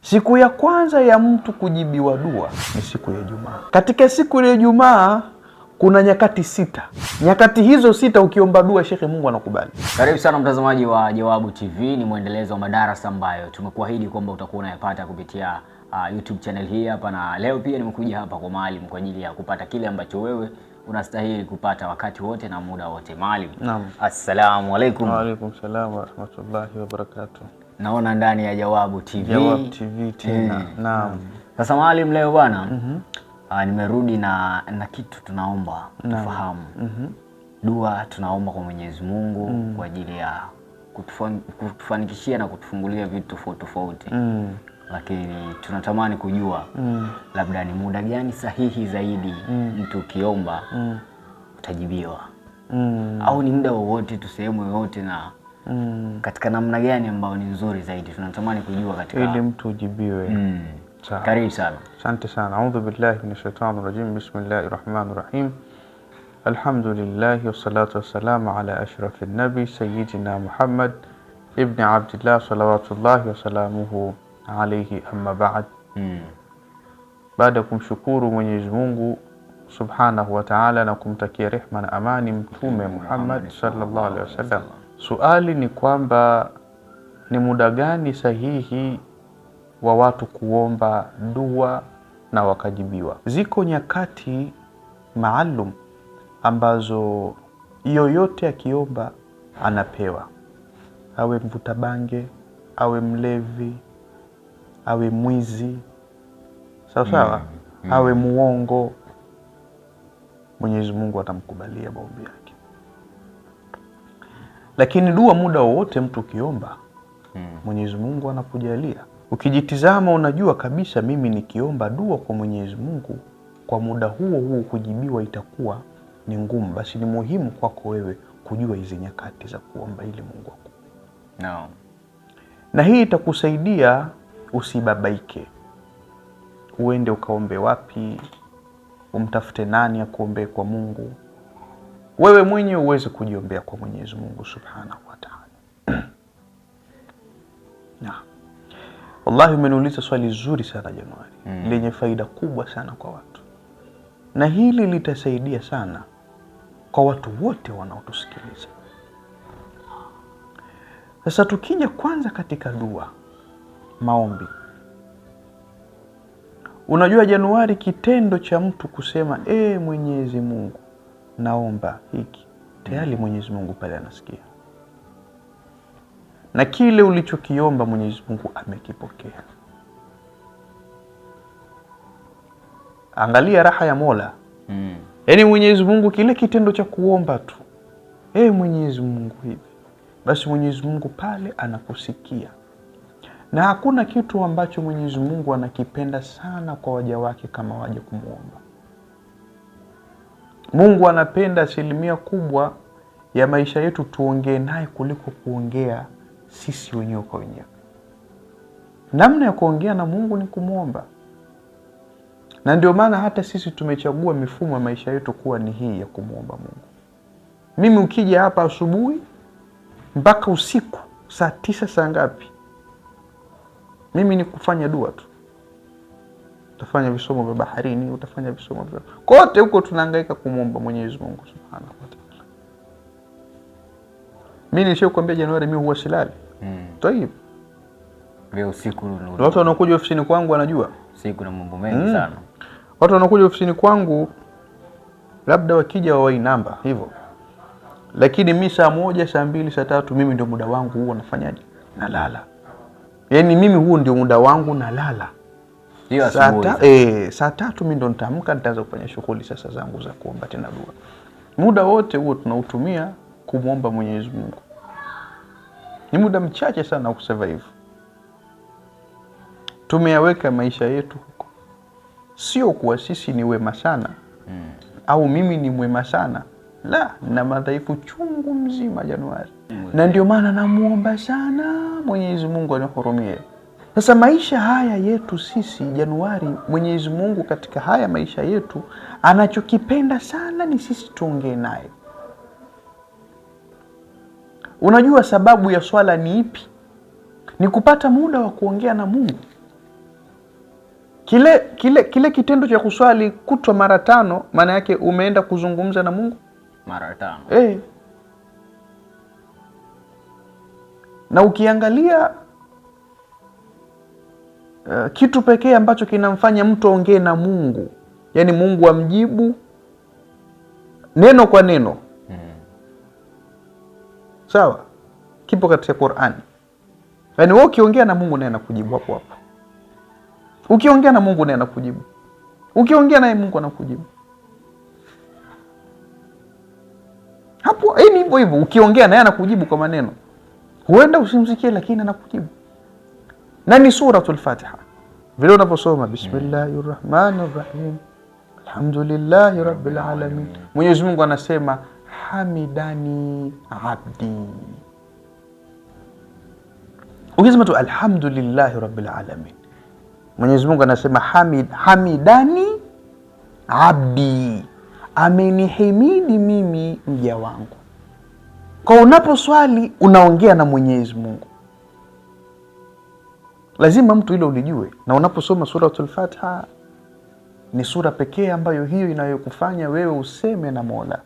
Siku ya kwanza ya mtu kujibiwa dua ni siku ya Ijumaa. Katika siku ya Ijumaa kuna nyakati sita. Nyakati hizo sita ukiomba dua, shekhe, Mungu anakubali. Karibu sana mtazamaji wa Jawabu TV, ni mwendelezo wa madarasa ambayo tumekuahidi kwamba utakuwa unayapata kupitia YouTube channel hii hapa, na leo pia nimekuja hapa kwa Maalim kwa ajili ya kupata kile ambacho wewe unastahili kupata wakati wote na muda wote. Maalim, Naam. assalamu alaikum. Wa alaikum salam wa rahmatullahi wa barakatuh. Naona ndani ya Jawabu TV. Jawabu TV tena. Naam. Sasa Maalim, leo bwana nimerudi na kitu tunaomba tufahamu. Dua tunaomba kwa Mwenyezi Mungu kwa ajili ya kutufanikishia na kutufungulia vitu tofauti tofauti. Lakini tunatamani kujua labda ni muda gani sahihi zaidi mtu ukiomba utajibiwa, au ni muda wowote tu, sehemu yoyote, na katika namna gani ambayo ni nzuri zaidi, tunatamani kujua katika Ili mtu ujibiwe. Sawa. Karibu sana. Asante sana. Audhu billahi minash shaitani rajim. Bismillahir rahmanir rahim. Alhamdulillah wassalatu wassalamu ala ashrafin nabi sayyidina Muhammad ibn Abdillah salawatullahi wasalamuhu alayhi, amma ba'd. Baada ya kumshukuru Mwenyezi Mungu subhanahu wa ta'ala na kumtakia rehma na amani Mtume Muhammad sallallahu alaihi wasallam, suali ni kwamba ni muda gani sahihi wa watu kuomba dua na wakajibiwa? Ziko nyakati maalum ambazo yoyote akiomba anapewa, awe mvuta bange, awe mlevi, awe mwizi, sawa sawa, awe muongo, Mwenyezi Mungu atamkubalia maombi yake. Lakini dua muda wowote mtu ukiomba, Mwenyezi Mungu anakujalia. Ukijitizama unajua kabisa mimi nikiomba dua kwa Mwenyezi Mungu kwa muda huo huo kujibiwa itakuwa ni ngumu. Basi ni muhimu kwako wewe kujua hizi nyakati za kuomba ili Mungu akupe. No. Na hii itakusaidia usibabaike. Uende ukaombe wapi, umtafute nani akuombee kwa Mungu. Wewe mwenyewe uweze kujiombea kwa Mwenyezi Mungu Subhanahu wa Ta'ala. Naam. Wallahi umeniuliza swali zuri sana Januari, lenye faida kubwa sana kwa watu, na hili litasaidia sana kwa watu wote wanaotusikiliza. Sasa tukija kwanza katika dua, maombi. Unajua Januari, kitendo cha mtu kusema Mwenyezi Mungu naomba hiki, tayari Mwenyezi Mungu pale anasikia, na kile ulichokiomba Mwenyezi Mungu amekipokea. Angalia raha ya Mola. Yaani Mwenyezi Mungu kile kitendo cha kuomba tu, Mwenyezi Mungu hivi, basi Mwenyezi Mungu pale anakusikia. Na hakuna kitu ambacho Mwenyezi Mungu anakipenda sana kwa waja wake kama waje kumuomba. Mungu anapenda asilimia kubwa ya maisha yetu tuongee naye kuliko kuongea sisi wenyewe kwa wenyewe. Namna ya kuongea na Mungu ni kumuomba. Na ndio maana hata sisi tumechagua mifumo ya maisha yetu kuwa ni hii ya kumuomba Mungu. Mimi ukija hapa asubuhi mpaka usiku saa 9 saa ngapi, mimi ni kufanya dua tu. Utafanya visomo vya baharini, utafanya visomo vya kote huko, tunahangaika kumuomba Mwenyezi Mungu Subhanahu wa Ta'ala. Mimi nishakwambia Januari, mimi huwa silali. Tayib. Leo usiku watu wanaokuja ofisini kwangu wanajua. Usiku na mambo mengi sana. Watu wanaokuja ofisini kwangu labda wakija wawai namba hivyo. Lakini mimi saa 1, saa 2, saa 3 mimi ndio muda wangu huo nafanyaje? Nalala. Yaani mimi huo ndio muda wangu nalala. Hiyo asubuhi. Saa 3 mimi ndo nitaamka, nitaanza kufanya shughuli sasa zangu za kuomba tena dua. Muda wote huo tunautumia kumuomba Mwenyezi Mungu. Ni muda mchache sana kusurvive. Tumeyaweka maisha yetu huko. Sio kuwa sisi ni wema sana au mimi ni mwema sana. La, na madhaifu chungu mzima Januari. Na ndio maana namuomba sana Mwenyezi Mungu anihurumie. Sasa maisha haya yetu sisi Januari, Mwenyezi Mungu katika haya maisha yetu anachokipenda sana ni sisi tuongee naye. Unajua sababu ya swala ni ipi? Ni kupata muda wa kuongea na Mungu. Kile kitendo cha kuswali kutwa mara 5, maana yake umeenda kuzungumza na Mungu mara 5. Na ukiangalia kitu pekee ambacho kinamfanya mtu aongee na Mungu, yani Mungu amjibu neno kwa neno, sawa, kipo katika Qur'ani. Yani wewe ukiongea na Mungu naye anakujibu hapo hapo. Ukiongea na Mungu naye anakujibu. Ukiongea naye Mungu anakujibu hapo. Ni hivyo hivyo, ukiongea naye anakujibu kwa maneno. Huenda usimsikie lakini anakujibu. Na ni suratul Fatiha. Vile unaposoma Bismillahirrahmanirrahim, Alhamdulillahi Rabbil Alamin, Mwenyezi Mungu anasema hamidani abdi. Ukisema tu Alhamdulillahi Rabbil Alamin, Mwenyezi Mungu anasema hamidani abdi, amenihimidi mimi mja wangu. Kwa unaposwali unaongea na Mwenyezi Mungu. Lazima mtu hilo ulijue. Na unaposoma suratul Fatiha ni sura pekee ambayo hiyo inayokufanya wewe useme na Mola.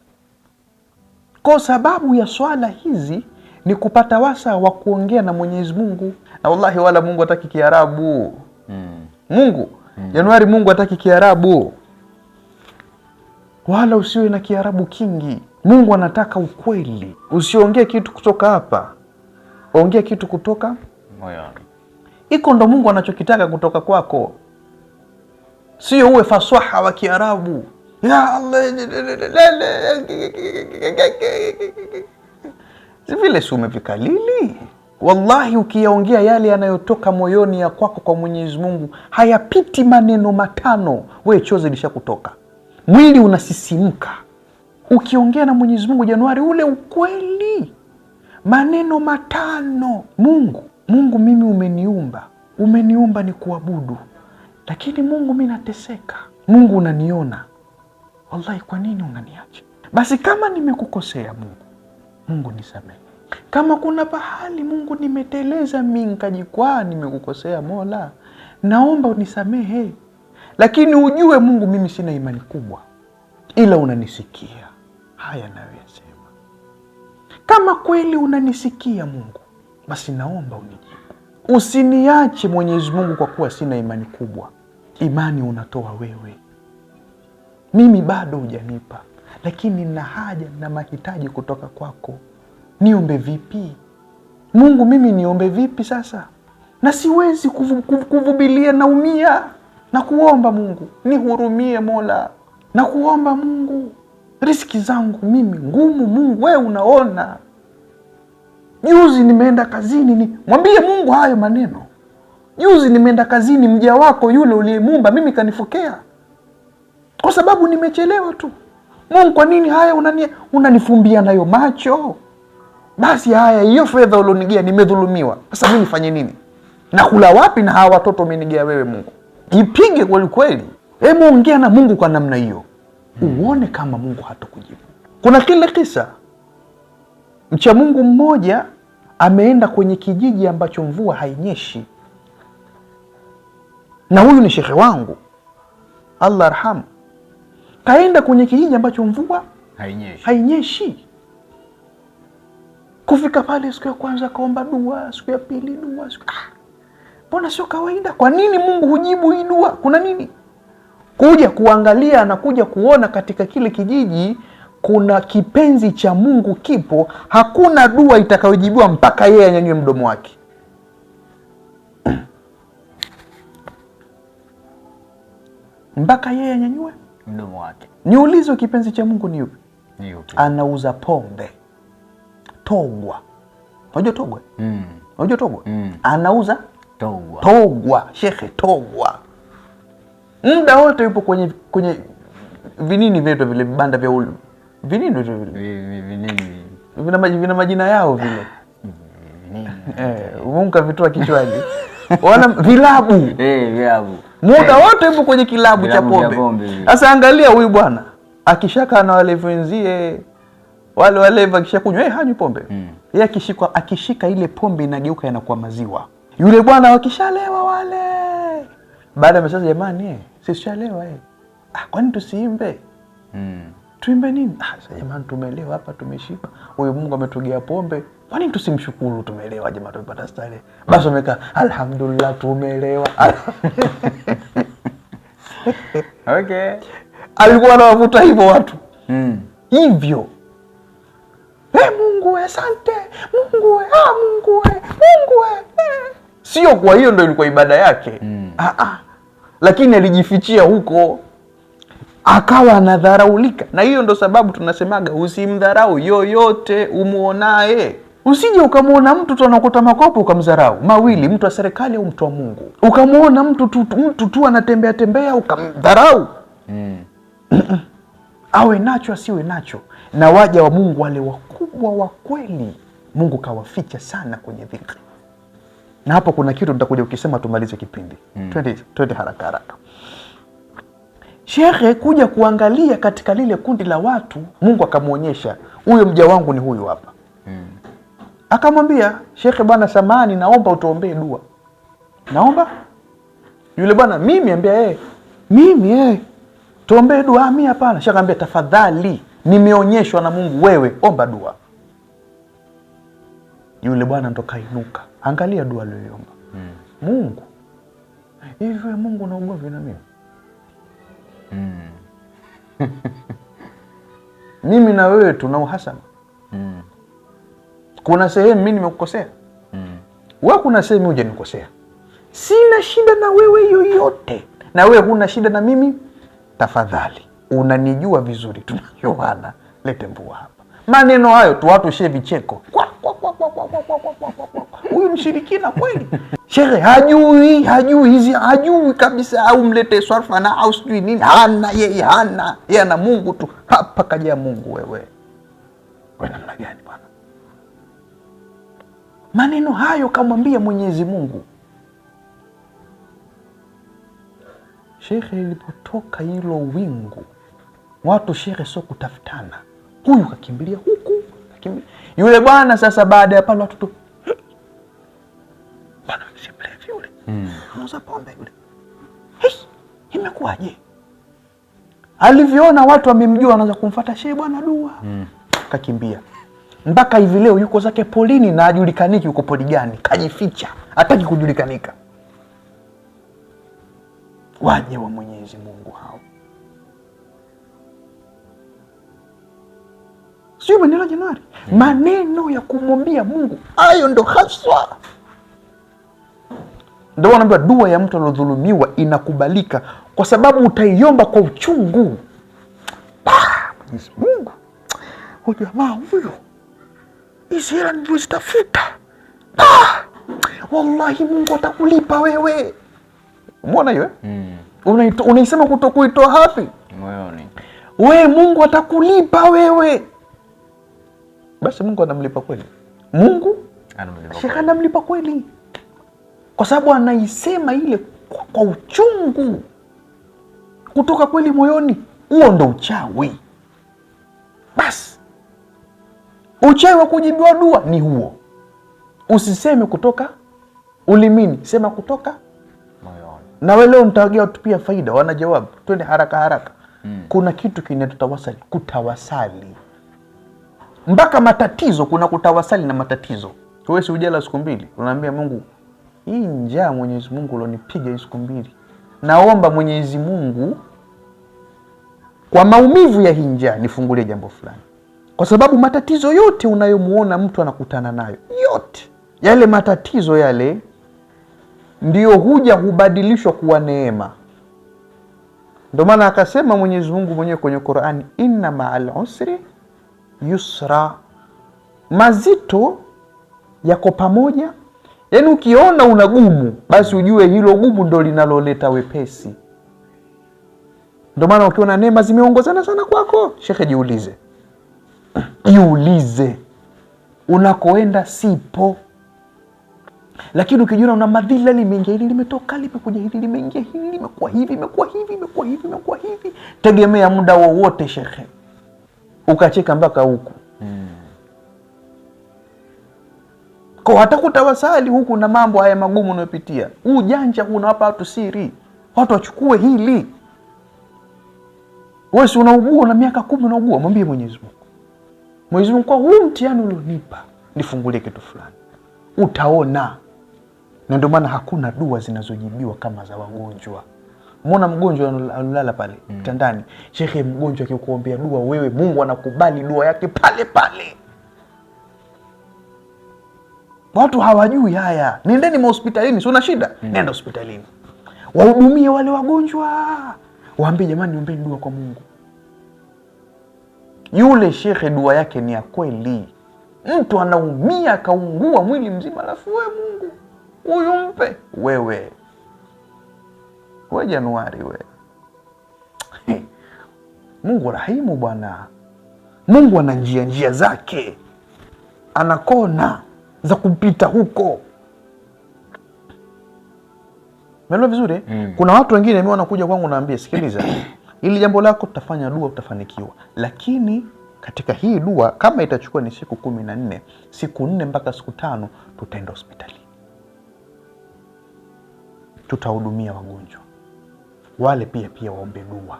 Kwa sababu ya swala hizi ni kupata wasa wa kuongea na Mwenyezi Mungu. Na wallahi wala Mungu hataki Kiarabu. Mungu Januari, Mungu hataki Kiarabu. Wala usiwe na Kiarabu kingi. Mungu anataka ukweli. Usiongee kitu kutoka hapa, ongea kitu kutoka moyoni. Iko ndo Mungu anachokitaka kutoka kwako. Sio uwe faswaha wa Kiarabu. Ya Allah, vile si umevikalili. Wallahi ukiyaongea yale yanayotoka moyoni ya kwako kwa Mwenyezi Mungu, hayapiti maneno 5, we chozi lishakutoka. Mwili unasisimka. Ukiongea na Mwenyezi Mungu Januari, ule ukweli, maneno 5. Mungu mimi umeniumba, umeniumba ni kuabudu, lakini Mungu mimi nateseka. Mungu unaniona, wallahi kwa nini unaniacha? Basi kama nimekukosea Mungu, Mungu nisamehe. Kama kuna pahali Mungu nimeteleza mimi nikajikwaa, nimekukosea Mola, naomba unisamehe. Lakini ujue Mungu mimi sina imani kubwa, ila unanisikia haya nayoyasema. Kama kweli unanisikia Mungu, basi naomba unijibu. Usiniache Mwenyezi Mungu kwa kuwa sina imani kubwa. Imani unatoa wewe, mimi bado hujanipa, lakini nina haja na mahitaji kutoka kwako. Niombe vipi Mungu? Mimi niombe vipi sasa? Na siwezi kuvumilia, naumia. Na kuomba Mungu nihurumie Mola, na kuomba Mungu, riziki zangu mimi ngumu Mungu, wewe unaona. Juzi nimeenda kazini, ni mwambie Mungu hayo maneno. Juzi nimeenda kazini, mja wako yule uliyemuumba mimi kanifokea kwa sababu nimechelewa tu. Mungu, kwa nini haya unanifumbia nayo macho? Basi haya, hiyo fedha ulionigia nimedhulumiwa. Sasa mimi nifanye nini? Nakula wapi na hawa watoto umenigea wewe Mungu? Jipige kweli kweli. Hebu ongea na Mungu kwa namna hiyo, uone kama Mungu hatakujibu. Kuna kile kisa, mcha Mungu mmoja ameenda kwenye kijiji ambacho mvua hainyeshi. Na huyu ni shekhe wangu, Allah arhamu. Kaenda kwenye kijiji ambacho mvua hainyeshi. Kufika pale siku ya kwanza kaomba dua, siku ya pili dua, siku mbona sio kawaida? Kwa nini Mungu hujibu hii dua? Kuna nini? Kuja kuangalia na kuja kuona katika kile kijiji kuna kipenzi cha Mungu kipo, hakuna dua itakayojibiwa mpaka yeye anyanyue mdomo wake. Mpaka yeye anyanyue mdomo wake. Niulize, kipenzi cha Mungu ni yupi? Ni yupi? Anauza pombe. Togwa. Unajua togwa? Unajua togwa? Anauza togwa. Togwa, shekhe, togwa. Muda wote yupo kwenye vinini vyetu vile, vibanda vya ulu. Vinini vyetu vile. Vinini. Vina majina yao vile. Vinini. Mungu kavitoa kichwani. Wana vilabu. Vilabu. Muda wote yupo kwenye kilabu cha pombe. Sasa angalia huyu bwana akishaka na wale wenzie, wale walevi akishakunywa, hanywi pombe. Yeye akishika ile pombe inageuka inakuwa maziwa. Yule bwana wakishalewa wale, Baada ya sasa, jamani, sisi tushalewa kwani tusiimbe? Tuimbe nini? Sasa jamani, tumelewa hapa, tumeshiba. Huyu Mungu ametugea pombe. Kwa nini tusimshukuru? Tumelewa jamani, tumepata starehe. Basi wamekaa, alhamdulillah tumelewa. Okay. Alikuwa anawavuta hivyo watu. Hivyo. Mungu asante. Mungu Mungu Mungu. Sio kwa hiyo ndio ilikuwa ibada yake. Lakini alijifichia huko. Akawa anadharaulika. Na hiyo ndo sababu tunasemaga usimdharau yoyote umuonaye. Usije ukamuona mtu tu anaokota makopo ukamdharau. Mawili, mtu wa serikali au mtu wa Mungu. Ukamuona mtu tu anatembea tembea ukamdharau. Awe nacho asiwe nacho. Na waja wa Mungu wale wakubwa wa kweli, Mungu kawaficha sana kwenye dhikri. Na hapo kuna kitu nitakuja ukisema tumalize kipindi. Twende haraka haraka. Shekhe kuja kuangalia katika lile kundi la watu, Mungu akamuonyesha huyo mja wangu ni huyu hapa. Akamwambia shekhe, bwana samahani, naomba utuombee dua. Naomba? Yule bwana mimi ambia mimi tuombee dua? Mimi hapana. Shekhe akamwambia tafadhali, nimeonyeshwa na Mungu, wewe omba dua. Yule bwana ndo kainuka. Angalia dua aliyoiomba. Mungu, hivi wewe Mungu una ugomvi na mimi? Mimi na wewe tuna uhasama. Kuna sehemu mimi nimekukosea. Wewe kuna sehemu hujanikosea. Sina shida na wewe yoyote. Na wewe huna shida na mimi. Tafadhali, unanijua vizuri, tunajuana. Lete mvua hapa. Maneno hayo tu watu shee vicheko. Kwa kwa kwa kwa kwa kwa kwa kwa kwa. Huyu mshirikina kweli. Shehe hajui hizi, hajui kabisa, au mlete swarfa na au sijui nini. Hana yeye, hana. Yeye ana Mungu tu. Hapa kaja Mungu wewe. Wewe namna gani bwana? Maneno hayo kamwambia Mwenyezi Mungu. Shehe ilipotoka hilo wingu, watu shehe sio kutafutana. Huyu kakimbilia huku, kakimbilia. Yule bwana sasa baada ya pale watu tu, bwana si mlevi yule. Anauza pombe yule. Hey, imekuwaje? Alivyoona watu wamemjua anaanza kumfuata shehe, bwana dua. Kakimbia. Mpaka hivi leo yuko zake polini na hajulikaniki yuko poli gani. Kajificha, hataki kujulikanika. Waje wa Mwenyezi Mungu hao. Sio maneno Januari. Maneno ya kumwambia Mungu hayo ndo haswa. Ndio wanaambiwa dua ya mtu aliyodhulumiwa inakubalika kwa sababu utaiomba kwa uchungu. Mwenyezi Mungu, huyu jamaa huyo, hizi hela nilizozitafuta, wallahi Mungu atakulipa wewe. Umeona hiyo? Unaisema kutokuitoa hapi moyoni. We Mungu atakulipa wewe. Basi Mungu anamlipa kweli. Mungu anamlipa kweli. Kwa sababu anaisema ile kwa uchungu kutoka kweli moyoni. Huo ndo uchawi. Basi uchawi wa kujibiwa dua ni huo. Usiseme kutoka ulimini, sema kutoka moyoni. Na wewe leo nitawagia tupia faida wana jawabu. Twende haraka haraka. Kuna kitu kinaitwa kutawasali. Mpaka matatizo kuna kutawasali na matatizo. Wewe si ujala siku mbili, unaambia Mungu, hii njaa Mwenyezi Mungu ulionipiga hii siku mbili, naomba Mwenyezi Mungu kwa maumivu ya hii njaa nifungulie jambo fulani. Kwa sababu matatizo yote unayomuona mtu anakutana nayo, yote yale matatizo yale ndio huja hubadilishwa kuwa neema. Ndio maana akasema Mwenyezi Mungu mwenyewe kwenye Qur'ani, inna ma'al usri yusra. Mazito yako pamoja. Yaani ukiona una gumu, basi ujue hilo gumu ndo linaloleta wepesi. Ndio maana ukiona neema zimeongozana sana kwako, shekhe jiulize. Jiulize. Unakoenda sipo. Lakini ukijiona una madhila, limeingia hili limetoka, limekuja hili limeingia hili, limekuwa hivi, imekuwa hivi, imekuwa hivi, imekuwa hivi. Tegemea muda wowote shekhe ukacheka mpaka huku. Kwa hata kutawasali huku na mambo haya magumu unayopitia. Huu ujanja huu unawapa watu siri. Watu wachukue hili. Wewe si unaugua na miaka 10 unaugua, mwambie Mwenyezi Mungu. Mwenyezi Mungu, kwa huu mtihani ulionipa, nifungulie kitu fulani. Utaona. Na ndio maana hakuna dua zinazojibiwa kama za wagonjwa. Muona mgonjwa analala pale kitandani. Shekhe, mgonjwa akikuombea dua wewe, Mungu anakubali dua yake pale pale. Watu hawajui haya. Nendeni mahospitalini, si una shida? Nenda hospitalini. Wahudumie wale wagonjwa. Waambie jamani, niombeni dua kwa Mungu. Yule shekhe dua yake ni ya kweli. Mtu anaumia akaungua mwili mzima, alafu wewe Mungu huyu mpe wewe. Wewe Januari wewe. Mungu rahimu bwana. Mungu ana njia zake. Ana kona za kupita huko. Umeelewa vizuri? Kuna watu wengine mimi wanakuja kwangu naambia, sikiliza, ili jambo lako tutafanya dua utafanikiwa. Lakini katika hii dua kama itachukua ni siku 14, siku 4 mpaka siku 5 tutaenda hospitali. Tutahudumia wagonjwa. Wale pia waombe dua.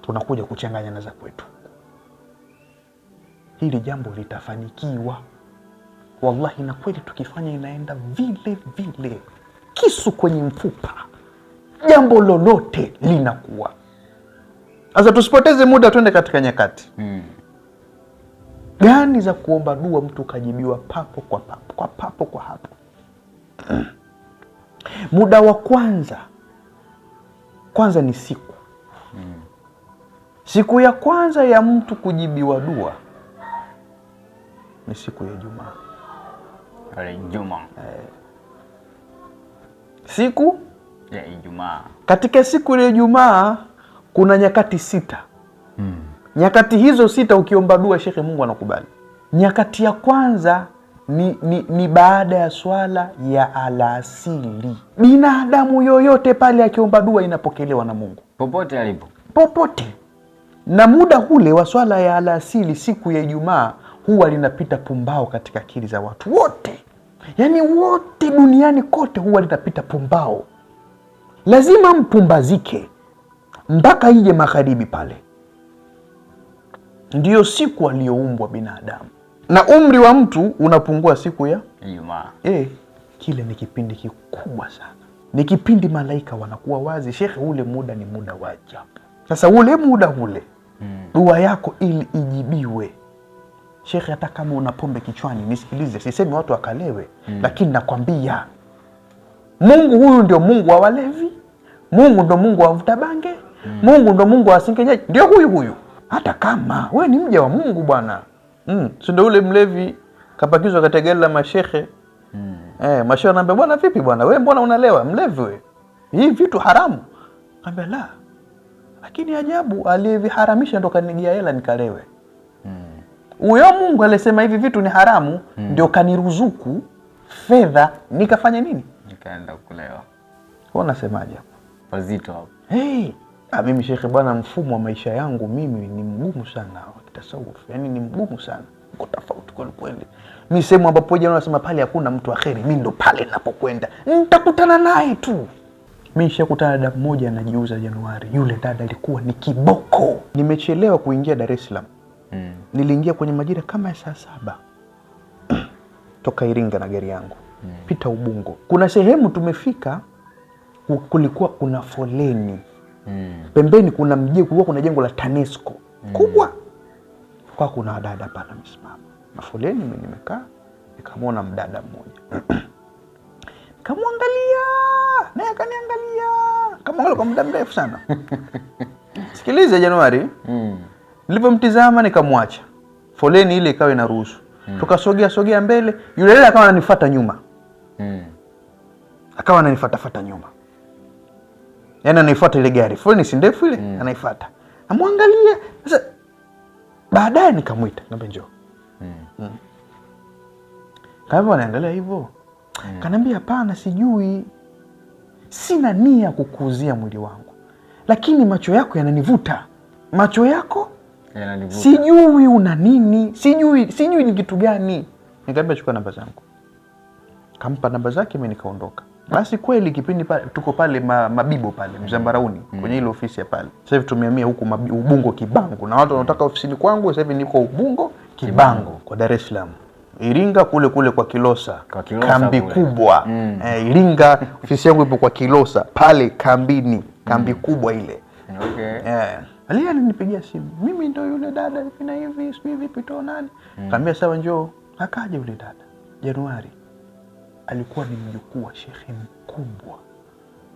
Tunakuja kuchanganya na za kwetu. Hili jambo litafanikiwa. Wallahi, na kweli tukifanya inaenda vile vile. Kisu kwenye mfupa. Jambo lolote linakuwa. Sasa tusipoteze muda, twende katika nyakati. Gani za kuomba dua mtu kajibiwa papo kwa papo, kwa papo kwa hapo. Muda wa kwanza ni siku. Siku ya kwanza ya mtu kujibiwa dua ni siku ya Ijumaa. Ijumaa. Siku ya Ijumaa. Katika siku ya Ijumaa kuna nyakati 6. Nyakati hizo 6 ukiomba dua shekhe, Mungu anakubali. Nyakati ya kwanza ni baada ya swala ya alasiri. Binadamu yoyote pale akiomba dua inapokelewa na Mungu. Popote alipo. Popote. Na muda ule wa swala ya alasiri siku ya Ijumaa huwa linapita pumbao katika akili za watu wote. Yaani wote duniani kote huwa linapita pumbao. Lazima mpumbazike mpaka ije magharibi pale. Ndiyo siku aliyoumbwa binadamu. Na umri wa mtu unapungua siku ya Ijumaa. Kile ni kipindi kikubwa sana. Ni kipindi malaika wanakuwa wazi. Shekhe, ule muda ni muda wa ajabu. Sasa ule muda ule dua yako ili ijibiwe. Shekhe, hata kama una pombe kichwani, nisikilize, sisemi watu wakalewe, lakini nakwambia Mungu huyu ndio Mungu wa walevi, Mungu ndio Mungu wa wavuta bange, Mungu ndio Mungu wa wasengenyaji, ndio huyu huyu. Hata kama wewe ni mja wa Mungu bwana. Si ndio ule mlevi kapakizwa katika gari la mashehe. Mashehe anaambia, bwana vipi bwana, wewe mbona unalewa? Mlevi wewe. Hii vitu haramu. Anambia la. Lakini ajabu, aliyeviharamisha ndo kanigia hela nikalewe. Huyo Mungu alisema hivi vitu ni haramu, ndio kaniruzuku fedha nikafanya nini? Nikaenda kulewa. Wewe unasemaje hapo? Pazito hapo. Hey, mimi shekhe bwana, mfumo wa maisha yangu mimi ni mgumu sana wa kitasawuf. Yaani ni mgumu sana. Uko tofauti kweli kweli. Mimi sehemu ambapo jana wanasema pale hakuna mtu wa kheri, mimi ndo pale ninapokwenda. Nitakutana naye tu. Mimi nishakutana na dada mmoja anajiuza Januari. Yule dada alikuwa ni kiboko. Nimechelewa kuingia Dar es Salaam. Niliingia kwenye majira kama ya saa 7. Toka Iringa na gari yangu. Pita Ubungo. Kuna sehemu tumefika kulikuwa kuna foleni. Pembeni kuna mjengo, kulikuwa kuna jengo la TANESCO kubwa. Kwa kuna dada pale amesimama. Na foleni mimi nimekaa, nikamwona mdada mmoja. Nikamwangalia, naye akaniangalia. Kama kwa muda mrefu sana. Sikiliza Januari. Nilipomtizama nikamwacha. Foleni ile ikawa inaruhusu. Tukasogea sogea mbele, yule yule akawa ananifuata nyuma. Akawa ananifuata nyuma. Yaani anaifuata ile gari. Foleni si ndefu ile, anaifuata. Namwangalia. Sasa baadaye nikamuita, nikamwambia njoo. Kama anaangalia hivyo, kaniambia hapana, sijui. Sina nia kukuuzia mwili wangu. Lakini macho yako yananivuta. Macho yako yananivuta. Sijui una nini, sijui ni kitu gani. Nikamwambia chukua namba zangu. Kampa namba zake, mimi nikaondoka. Basi kweli kipindi pale tuko pale Mabibo pale Mzambarauni kwenye ile ofisi ya pale. Sasa hivi tumehamia huku Ubungo Kibango, na watu wanaotaka ofisini kwangu sasa hivi niko Ubungo Kibango kwa Dar es Salaam. Iringa kule kule kwa Kilosa, Kwa Kilosa kambi kule. Kubwa. Iringa ofisi yangu ipo kwa Kilosa pale kambini, kambi kubwa ile. Okay. Alia alinipigia simu, mimi ndo yule dada hivi na hivi, sijui vipi to nani. Kaambia sawa njoo. Akaja yule dada Januari. Alikuwa ni mjukuu wa shekhe mkubwa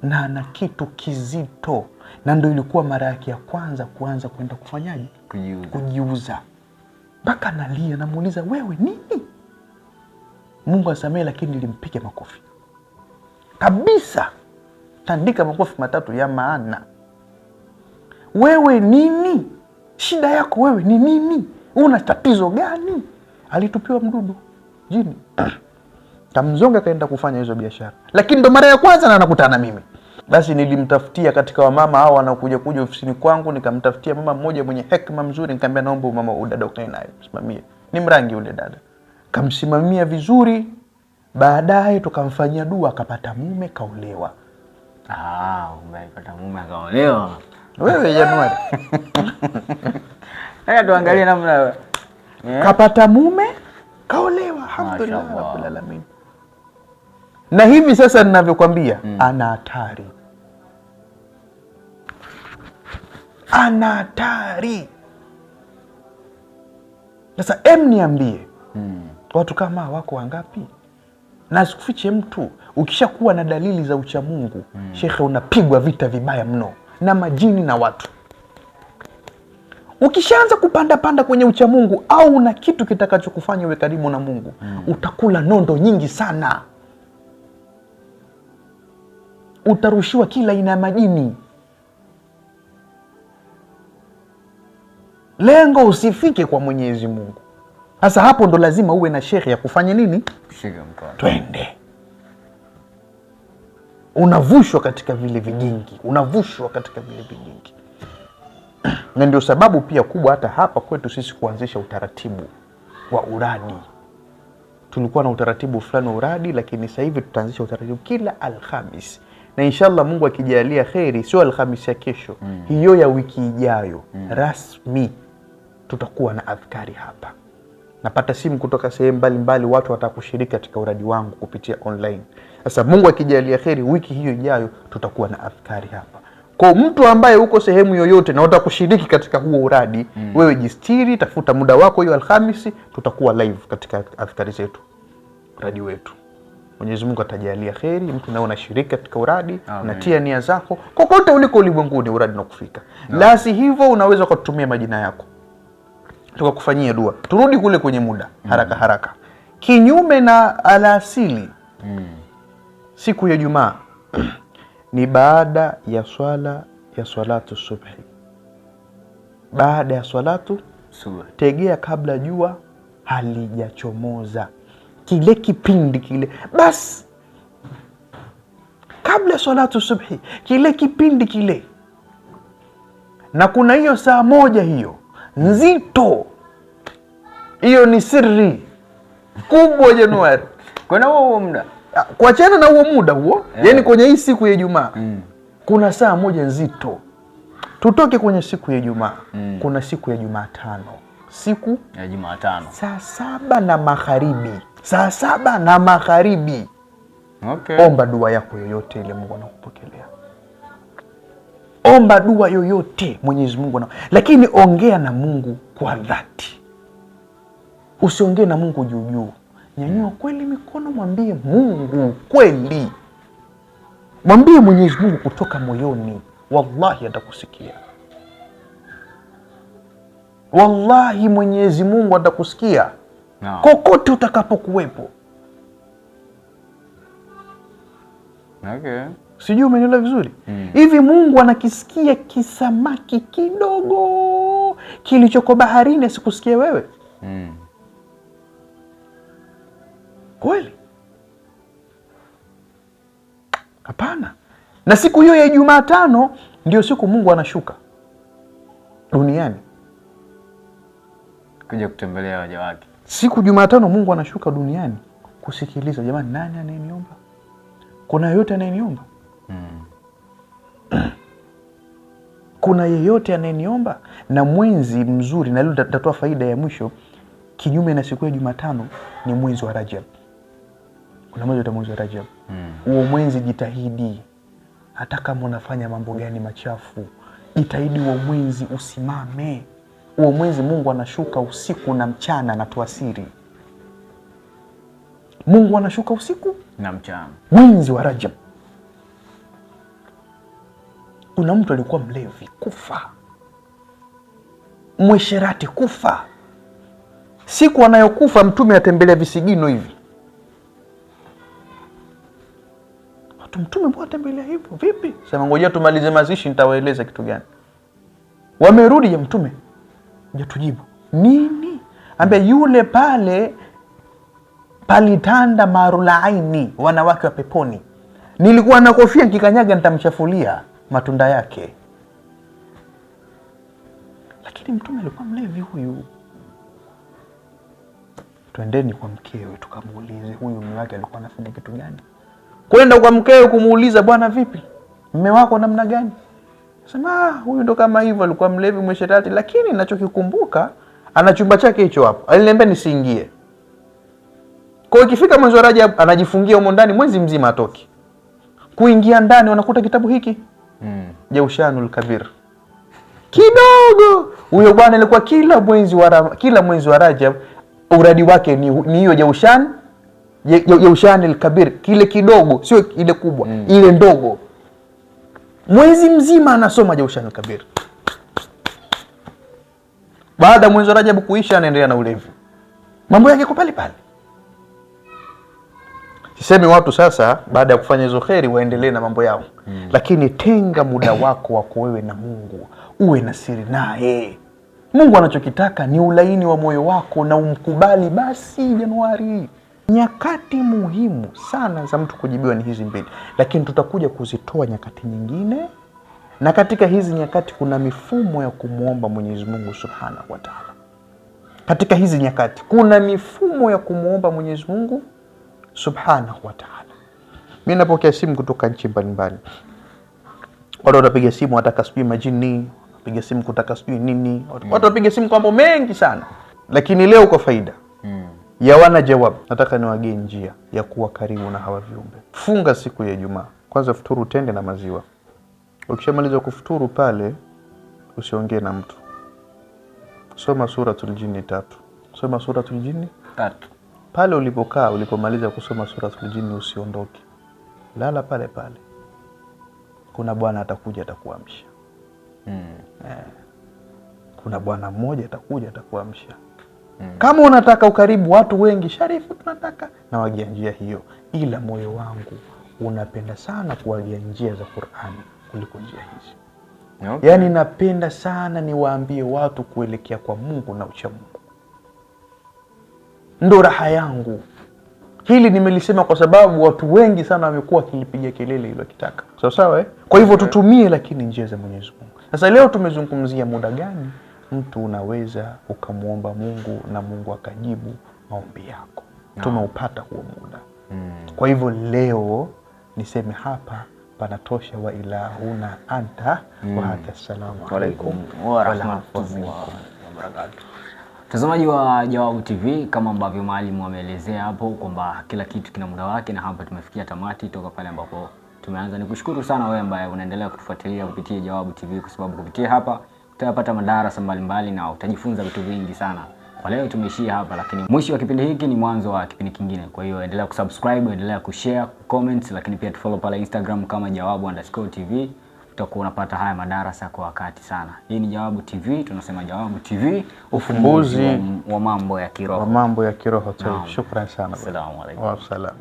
na ana kitu kizito, na ndo ilikuwa mara yake ya kwanza kuanza kwenda kufanyaje, kujiuza. Mpaka nalia, namuuliza wewe nini? Mungu asamee, lakini nilimpiga makofi kabisa, tandika makofi matatu ya maana. Wewe nini? Shida yako wewe ni nini? Una tatizo gani? Alitupiwa mdudu jini kamzonga, kaenda kufanya hizo biashara, lakini ndo mara ya kwanza na anakutana mimi. Basi nilimtafutia katika wamama hao wanaokuja kuja ofisini kwangu, nikamtafutia mama mmoja mwenye hekima mzuri, nikamwambia naomba mama udada ukae naye msimamie. Ni mrangi yule dada, kamsimamia vizuri. Baadaye tukamfanyia dua, akapata mume, kaolewa. Umepata mume akaolewa. Wewe Januari. Haya tuangalie namna. Kapata mume, kaolewa, alhamdulillah rabbil alamin. Na hivi sasa ninavyokuambia, ana hatari. Ana hatari. Sasa niambie, watu kama wako wangapi? Na sikufiche mtu, ukishakuwa na dalili za uchamungu, shekhe, unapigwa vita vibaya mno na majini na watu. Ukishaanza kupanda panda kwenye uchamungu au una kitu kitakachokufanya uwe karibu na Mungu, utakula nondo nyingi sana. Utarushiwa kila aina ya majini. Lengo usifike kwa Mwenyezi Mungu. Sasa hapo ndo lazima uwe na shekhe ya kufanya nini? Kushika mkono. Twende. Unavushwa katika vile vigingi, unavushwa katika vile vigingi. Na ndio sababu pia kubwa hata hapa kwetu sisi kuanzisha utaratibu wa uradi. Tulikuwa na utaratibu fulani wa uradi, lakini sasa hivi tutaanzisha utaratibu kila Alhamis. Na inshallah Mungu akijalia kheri, sio Alhamis ya kesho, hiyo ya wiki ijayo, rasmi tutakuwa na adhkari hapa. Napata simu kutoka sehemu mbalimbali, watu watakushiriki katika uradi wangu kupitia online. Sasa Mungu akijalia kheri, wiki hiyo ijayo tutakuwa na adhkari hapa. Kwa mtu ambaye uko sehemu yoyote na utakushiriki katika huo uradi, wewe jistiri, tafuta muda wako hiyo Alhamisi, tutakuwa live katika adhkari zetu, uradi wetu. Mwenyezi Mungu atajalia kheri, mtu naye unashiriki katika uradi, unatia nia zako, kokote uliko ulimwenguni uradi unakufika. La si hivyo unaweza kutumia majina yako, tukakufanyia dua. Turudi kule kwenye muda haraka haraka. Kinyume na alasili, siku ya Ijumaa ni baada ya swala ya swalatu subhi. Baada ya swalatu subhi, tegea kabla jua halijachomoza, kile kipindi kile, bas kabla swalatu subhi, kile kipindi kile. Na kuna hiyo saa moja hiyo nzito, hiyo ni siri kubwa Januari. Kuna huo muda, kuachana na huo muda huo, yani kwenye hii siku ya Ijumaa kuna saa moja nzito. Tutoke kwenye siku ya Ijumaa, kuna siku ya Jumatano, siku ya Jumatano saa 7 na magharibi, saa 7 na magharibi. Okay. Omba dua yako yoyote ile, Mungu anakupokelea. Omba dua yoyote, Mwenyezi Mungu, lakini ongea na Mungu kwa dhati. Usiongee na Mungu juu juu. Nyanyua kweli mikono, mwambie Mungu kweli, mwambie Mwenyezi Mungu kutoka moyoni, wallahi atakusikia. Wallahi Mwenyezi Mungu atakusikia. No. Kokote utakapokuwepo. Okay. Sijui umenielewa vizuri. Hivi Mungu anakisikia kisamaki kidogo kilichoko baharini, asikusikie wewe? Kweli? Hapana. Na siku hiyo ya Jumatano ndio siku Mungu anashuka duniani kuja kutembelea waja wake. Siku Jumatano Mungu anashuka duniani kusikiliza, jamani, nani anayeniomba? Kuna yeyote anayeniomba? Kuna yeyote anayeniomba? Na mwenzi mzuri, na leo nitatoa faida ya mwisho, kinyume na siku ya Jumatano ni mwezi wa Rajab. Kuna mwezi wa mwezi wa Rajab. Huo mwezi jitahidi, hata kama unafanya mambo gani machafu, jitahidi huo mwezi usimame. Huo mwezi Mungu anashuka usiku na mchana anatoa siri. Mungu anashuka usiku na mchana. Mwezi wa Rajab. Kuna mtu alikuwa mlevi kufa, mwesherati kufa. Siku anayokufa Mtume atembelea visigino hivi. Watu, Mtume mbona atembelea hivyo? Vipi? Sema ngoja tumalize mazishi nitawaeleza kitu gani. Wamerudi, ya Mtume hajatujibu. Nini? Ambia yule pale palitanda marulaini, wanawake wa peponi. Nilikuwa na kofia nikikanyaga nitamchafulia matunda yake. Lakini Mtume alikuwa mlevi huyu. Twendeni kwa mkewe tukamuulize huyu mume wake alikuwa anafanya kitu gani. Kwenda kwa mkewe kumuuliza, bwana vipi? Mume wako namna gani? Sema huyu ndo kama hivyo, alikuwa mlevi mwesherati, lakini ninachokikumbuka ana chumba chake hicho hapo. Aliniambia nisiingie. Kwa hiyo ikifika mwezi wa Rajab anajifungia humo ndani mwezi mzima atoki. Kuingia ndani wanakuta kitabu hiki. Jaushanul Kabir. Kidogo huyo bwana alikuwa kila mwezi wa Rajab uradi wake ni hiyo Jaushanul Kabir, kile kidogo, sio ile kubwa, ile ndogo. Mwezi mzima anasoma Jaushanul Kabir. Baada mwezi wa Rajab kuisha anaendelea na ulevi. Mambo yake kwa pale pale. Sisemi watu sasa baada ya kufanya hizo kheri waendelee na mambo yao. Lakini tenga muda wako wako wewe na Mungu, uwe na siri naye. Mungu anachokitaka ni ulaini wa moyo wako na umkubali basi Januari. Nyakati muhimu sana za mtu kujibiwa ni hizi mbili, lakini tutakuja kuzitoa nyakati nyingine. Na katika hizi nyakati kuna mifumo ya kumuomba Mwenyezi Mungu Subhanahu wa Ta'ala. Katika hizi nyakati kuna mifumo ya kumuomba Mwenyezi Mungu Subhanahu wa Ta'ala. Mimi napokea simu kutoka nchi mbalimbali. Watu wanapiga simu wataka sijui majini, wanapiga simu kutaka sijui nini. Watu wanapiga simu kwa mambo mengi sana. Lakini leo kwa faida ya wana jawab, nataka niwagie njia ya kuwa karibu na hawa viumbe. Funga siku ya Ijumaa. Kwanza futuru tende na maziwa. Ukishamaliza kufuturu pale usiongee na mtu. Soma Suratul Jinni 3. Soma Suratul Jinni 3. Pale ulipokaa ulipomaliza kusoma Suratul Jinni usiondoke. Lala pale pale. Kuna bwana atakuja atakuamsha. Kuna bwana mmoja atakuja atakuamsha. Kama unataka ukaribu watu wengi, Sharifu tunataka, na wagia njia hiyo. Ila moyo wangu unapenda sana kuwagia njia za Qur'ani kuliko njia hizi. Okay. Yaani napenda sana niwaambie watu kuelekea kwa Mungu na ucha Mungu. Ndo raha yangu. Hili nimelisema kwa sababu watu wengi sana wamekuwa wakilipiga kelele hilo kitaka. Sawa sawa eh? Kwa hivyo tutumie lakini njia za Mwenyezi Mungu. Sasa leo tumezungumzia muda gani mtu unaweza ukamuomba Mungu na Mungu akajibu maombi yako. Tumeupata huo muda. Kwa hivyo leo niseme hapa panatosha. Wa ilahuna anta wa hadha. Assalamu alaykum wa rahmatullahi wa barakatuh. Mtazamaji wa Jawabu TV, kama ambavyo mwalimu ameelezea hapo kwamba kila kitu kina muda wake, na hapa tumefikia tamati toka pale ambapo tumeanza. Nikushukuru sana wewe ambaye unaendelea kutufuatilia kupitia Jawabu TV, kwa sababu kupitia hapa utapata madarasa mbalimbali na utajifunza vitu vingi sana. Kwa leo tumeishia hapa, lakini mwisho wa kipindi hiki ni mwanzo wa kipindi kingine. Kwa hiyo endelea kusubscribe, endelea kushare, kucomment, lakini pia tufollow pale Instagram kama jawabu_tv. Utakuwa unapata haya madarasa kwa wakati sana. Hii ni Jawabu TV, tunasema Jawabu TV, ufumbuzi wa mambo ya kiroho. Wa mambo ya kiroho. Shukrani sana. Asalamu alaykum. Wa salaam.